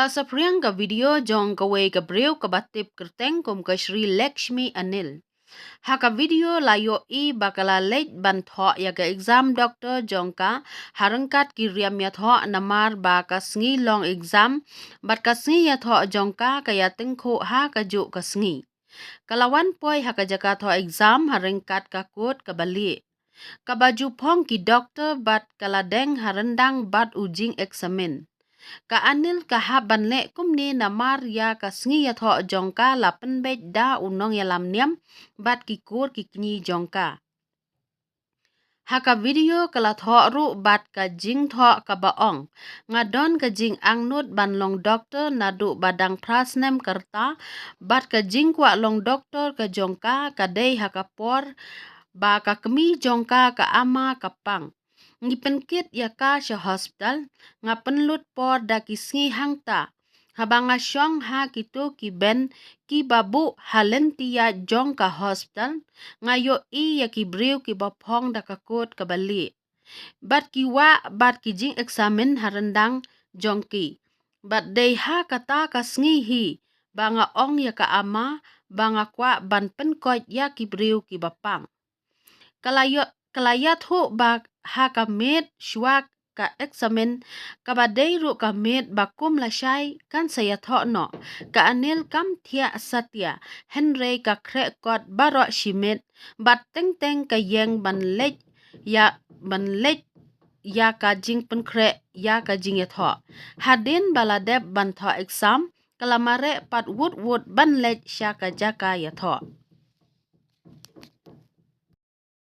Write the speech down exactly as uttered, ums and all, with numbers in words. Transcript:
Saphriang ka video jong kawei ka briew kaba tip kyrteng kum ka Shri Lakshmi Anil. Ha ka video la ïohi ba ka la leit ban thoh ïa ka exam doctor jong ka ha ryngkat ki riam ïathoh namar ba ka sngi long exam bad ka sngi ïathoh jong ka ka ïa tyngkhuh ha ka juh ka sngi. Ka la wan poi ha ka jaka thoh exam ha ryngkat ka kot kaba lieh. Kaba ju phong ki doctor bad ka la deng ha ryndang bad u jingeksamin. Ka Anil ka hap ban leh kumne namar ïa ka sngi ïathoh jong ka la pynbeit da u nongïalam niam bad ki kur ki kñi jong ka. Ha ka video ka la thoh ruh bad ka jingthoh kaba ong, nga don ka jingangnud ban long doctor naduh ba dang phra snem ka rta, bad ka jingkwah long doctor ka jong ka ka dei ha ka por ba ka kmie jong ka ka ama ka pang. Ngi pynkit ïa ka sha hospital, nga pynlut por da ki sngi hangta. Haba nga shong ha kito ki bench kiba buh ha lynti ïaid jong ka hospital, nga ïohi ïa ki briew kiba phong da ka kot kaba lieh. Bad ki wah bad ki jingeksamin ha ryndang jong ki. Bad dei ha kata ka sngi hi ba nga ong ïa ka ama ba nga kwah ban pynkoit ïa ki briew kiba pang. Ka la ïoh, ka la ïathuh ba ha ka miet shuwa ka eksamin, kaba dei ruh ka miet ba kum lashai kan sa ïathoh noh, ka Anil kam thiah satia, hynrei ka khreh kot baroh shi miet, bad teng teng ka ïeng ban leit ïa, ban leit ïa ka jingpynkhreh ïa ka jingïathoh. Hadien ba la dep ban thoh exam, ka la mareh pat wut wut ban leit sha ka jaka ïathoh.